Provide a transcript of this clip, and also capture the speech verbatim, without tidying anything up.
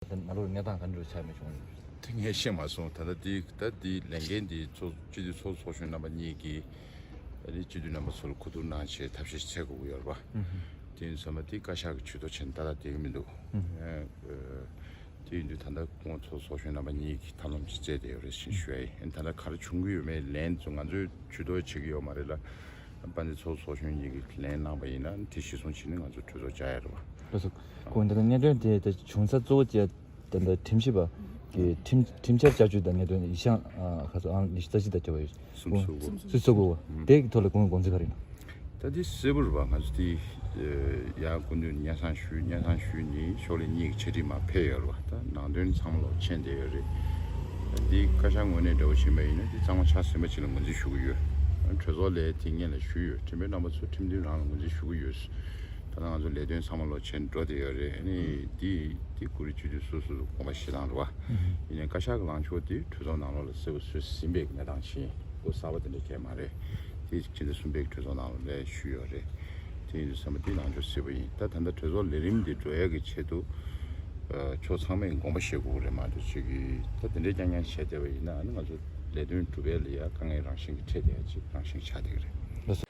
ད་ནང་ལོགས་གནས་སྟངས་ག་འདྲ་ཆགས་མེད་བྱུང་། དེ་ངས་ཤེས་མ་སོང་། ད་ལྟ་དེ་ད་དེ་ལས་འགན་དེ་ཚོགས་སྤྱི་འཐུས་ཚོགས་གཙོ་ཚོགས་གཞོན་རྣམ་པ་གཉིས་ཀྱིས་ད་ལྟ་སྤྱི་འཐུས་རྣམ་པ་ཚོ་ལ་གོ་བསྡུར་གནང་བྱས་ཐབས་ཤེས་བྱེད་དགོས་ཀྱི་ཡོད་རེད་པ། དེ་ཡིན་ཙང་མ་དེ་བཀའ་ཤག་གི་ཇུས་གཏོགས་བྱས་ནས་ཏག་ཏག་བསྡད་ཀྱི་མི་འདུག། ཨ། དེ་ཡིན་དུས་ད་ལྟ་ཁོང་ཚོ་ཚོགས་གཞོན་རྣམ་པ་གཉིས་ཀྱིས་ཐབས་ལམ་ཅིག་བཙལ་བསྡད་ཡོད་རེད་ཞེས་ཞུ་ཡ་ཡིན། ད་ལྟ་ག་རེ་བྱུང་གི་ཡོད་མེད་ལན་ཚོ་ང་ཚོས་ཇུས་གཏོགས་བྱེད་ཀྱི་ཡོད་མ་རེད་ལ། དཔལ་ལྡན་ཚོགས་གཙོ་ཚོགས་གཞོན་གཉིས་ཀྱིས་ལན་གནང་པ་ཡིན་ན་དེ་གཞིར་བཟུང་བྱས་ནས་ང་ཚོ་གྲོས་ཚོགས་བཅར་ཡ་རེད་པ། ལགས་སོ། ཁོང་ད་ལྟ་གནད་དོན་དེ་ད་བྱུང་ས་གཙོ་བོ་བཅས་ད་ལྟ་ཁྲིམས་ཞིབ་པ་གི་ཁྲིམས་ཁྲིམས་འཆར་བསྐྱར་བཅོས་དང་གནད་དོན་ཡིག་བཞག་ཨ་ཁ་སང་ཨང་ཉི་ཤུ་རྩ་གཅིག་དང་བཅས་པ་ཡོད། སུམ་ཅུ་སོ་དགུ། སུམ་ཅུ་སོ་དགུ་བ། དེ་གི་ཐོག་ལ་ཁོང་དགོངས་ཚུལ་ག་རེ་ཡིན་ན། ད་དེ་གསལ་པོ་རེད་པ། ང་ཚོ་དེ་ཡར་སྐུ་མདུན་སྙན་སེང་ཞུས། སྙན་སེང་ཞུས་ནས་ཕྱོགས་ལས་གཉིས་ཀྱི་འཆར་སྒྲིག་མར་ཕེབས་ཡོད་རེད་པ། ད་ནང་དོན་ཚང་མ་ལོག་མཁྱེན་བསྡད་ཡོད་རེད། ད་དེ་བཀའ་ཤག་ངོས་ནས་འདྲ་པོ་བྱས་པ་ཡིན་ན་དེ་གཙང་མ་ཆགས་ཟིན་པ་ཅིག་ལ་ངོས་འཛིན་ཞུ་གི་ཡོད། གྲོས་ཚོགས་ལ་དེ་སྔོན་ལ་ཞུས་ཡོད། ཁྲིམས་དཔོན་རྣམ་པ་ཚོ་ཁྲིམས་མཐུན་རང་ལ་ངོས་འཛིན་ཞུ་གི་ཡོད། ད་ལྟ་ང་ཚོ་ལས་དོན་ཚང་མ་ལོག་བྱས་འགྲོ་བསྡད་ཡོད་རེད། ཨ་ནི་དེ་དེ་ཀུ་རེ་སྤྱི་འཐུས་སོ་སོ་སོ་དགོངས་པ་བཞེས་སྟངས་རེད་པ། ཡིན་ནའི་བཀའ་ཤག་གི་ལངས་ཕྱོགས་དེ་གྲོས་ཚོགས་ནང་ལོགས་ལ་གསལ་པོ་བཟོས་ཟིན་པའི་གནས་སྟངས་ཤིག་ཡིན། ཁོ་གསར་པ་དེ་འདྲ་གང་ཡང་མ་རེད། དེ་ཕྱི་ཟླ་གསུམ་པའི་གྲོས་ཚོགས་ནང་ལ་ལས་ཞུས་ཡོད་རེད། དེ་ཡིན་དུས་ཙམ་པ་དེ་ལངས་ཕྱོགས་གསལ་པོ་ཡིན། ད་ད་ལྟ་གྲོས་ཚོགས་ལས་རིམ་འདི་འགྲོ་ཡག་གི་ཆེད་དུ་ཨ་ཕྱོགས་ཚང་མས་དགོངས་པ་བཞེས་དགོས་རེད་མ་གཏོགས་ཅིག་གིས་ད་དེ་འདྲའི་རྐྱང་རྐྱང་བྱས་བསྡད་པ་ཡིན་ན་ཨ་ནི་ང་ཚོ་ལས་དོན་སྒྲུབ་ཡག་ལ་ཡ་དཀའ་ངལ་རང་བཞིན་གྱིས་འཕྲད་བསྡད་ཡག་ཅིག་རང་བཞིན་གྱིས་ཆགས་བསྡད་ཀྱི་རེད།